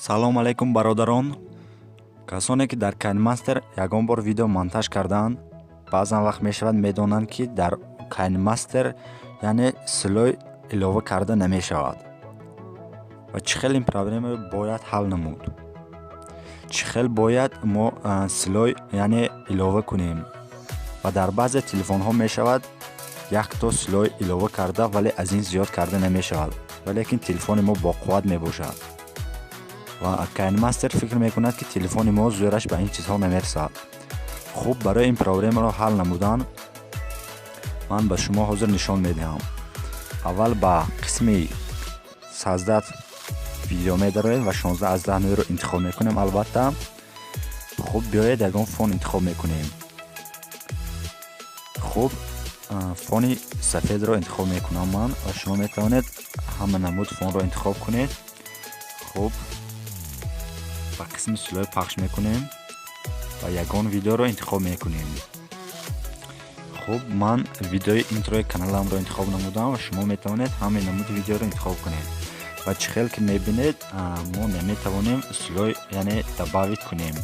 Салом алейкум, бародарон. Касоне ки дар KineMaster ягон бор видео монтаж кардаанд, баъзан вақт мешавад медонанд, ки дар KineMaster яъне слой илова карда намешавад. Ва чӣ хел ин проблема бояд ҳал намуд? Чӣ хел бояд мо слой яъне илова кунем? Ва дар баъзе телефонҳо мешавад якто слой илова карда, вале аз ин зиёд карда намешавад. Валекин телефони мо боқувват мебошад. Ва KineMaster фикр мекунад, ки телефони мо зӯраш ба ин чизҳо намерасад. Хуб, барои ин проблемаро ҳал намудан ман ба шумо ҳозир нишон медиҳам. Аввал ба қисми создать видео медароем ва 16:9-ро интихоб мекунем албатта. Хуб, биёед ягон фон интихоб мекунем. Хуб, фони сафедро интихоб мекунам ман ва шумо метавонед ҳама намуд фонро интихоб кунед. Хуб, ба қисми слой пахш мекунем ва ягон видеоро интихоб мекунем. Хуб, ман видеои интрои каналамро интихоб намудам ва шумо метавонед ҳамаи намуди видеоро интихоб кунед. Ва чӣ хел ки мебинед, мо наметавонем слой яъне добавить кунем.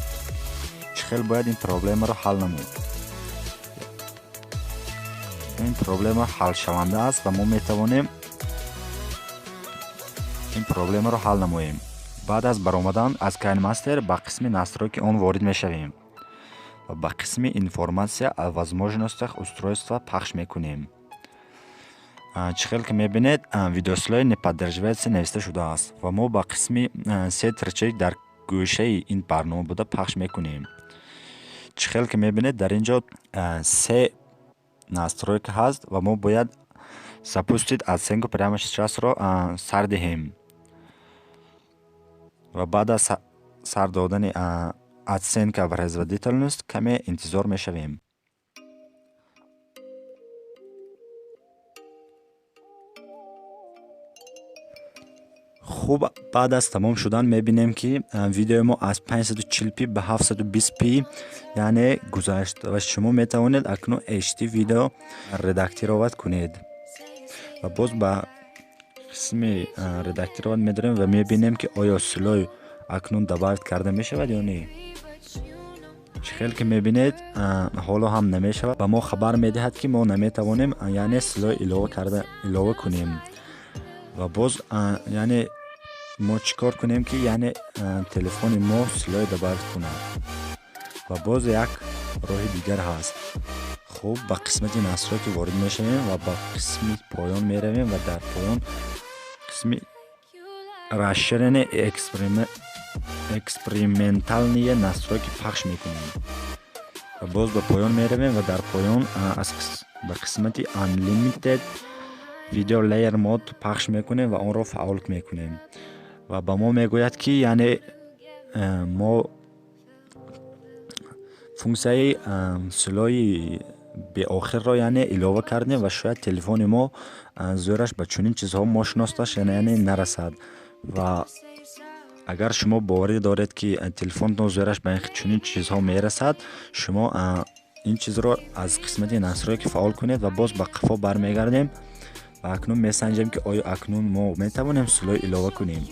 Чӣ хел бояд ин проблемаро ҳал намуд? Ин проблема ҳалшаванда аст ва мо метавонем ин проблемаро ҳал намоем. Баъд аз баромадан аз KineMaster ба қисми настройки он ворид мешавем ва ба қисми информация о возможностях устройства пахш мекунем. Чӣ хел ки мебинед, видеослой не поддерживается нависта шудааст ва мо ба қисми се тирчаи дар гӯшаи ин барнома буда пахш мекунем. Чӣ хел ки мебинед, дар ин ҷо се настройка ҳаст ва мо бояд запустить оценку прямо сейчас-ро сар диҳем. Ва баъд аз сар додани оценка производительность каме интизор мешавем. Хуб, баъд аз тамом шудан мебинем, ки видеои мо аз 540p ба 720p яъне гузашт ва шумо метавонед акнун HD видео редактировать кунед. Ва боз ба қисми редактировать медорем ва мебинем, ки оё слой акнун добавить карда мешавад ё не. Чӣ хел ки мебинед, ҳоло ҳам намешавад. Ба мо хабар медиҳад, ки мо наметавонем яъне слой илова карда илова кунем. Ва боз яъне мо чӣ кор кунем, ки яъне телефони мо слой добавить кунад? Ва боз як роҳи дигар ҳаст. Хуб, ба қисмати настройки ворид мешавем ва ба қисми поён меравем ва дар поён қисми расширенные экспериментальные настройки пахш мекунем. Ва боз ба поён меравем ва дар поён ба қисмати Unlimited Video Layer Mode пахш мекунем ва онро фаъол мекунем. Ва ба мо мегӯяд, ки яъне мо функсияи слои беохирро яъне илова кардем ва шояд телефони мо зӯраш ба чунин чизҳо мошиносташ яъне нарасад. Ва агар шумо боварӣ доред, ки телефонтон зӯраш ба чунин чизҳо мерасад, шумо ин чизро аз қисмати настройки фаъол кунед. Ва боз ба қафо бармегардем ва акнун месанҷем, ки оё акнун мо метавонем слой илова кунем.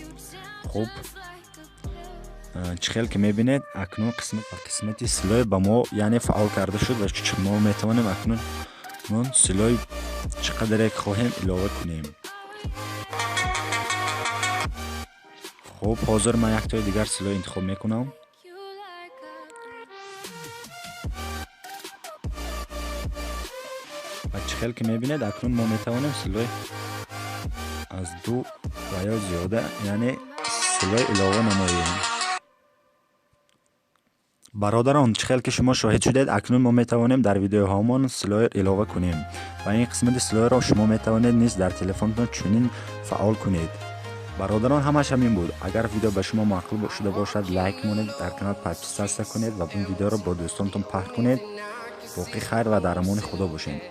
Хуб, чӣ хел ки мебинед, акнун қисмати слой ба мо яъне фаъол карда шуд ва мо метавонем акнун слой чӣ қадаре хоҳем илова кунем. Хуб, ҳозир ман яктои дигар слой интихоб мекунам. Ва чӣ хел ки мебинед, акнун мо метавонем слой аз ду ва ё зиёда яъне слой илова намоем. Бародарон, чӣ хел ки шумо шоҳид шудед, акнун мо метавонем дар видеоҳомон слой илова кунем ва ин қисмати слойро шумо метавонед низ дар телефонтон чунин фаъол кунед. Бародарон, ҳамаш ҳамин буд. Агар видео ба шумо маъқул шуда бошад, лайк монед, дар канал подписаться кунед ва ин видеоро бо дӯстонтон паҳн кунед. Боқӣ хайр ва дар амони Худо бошед.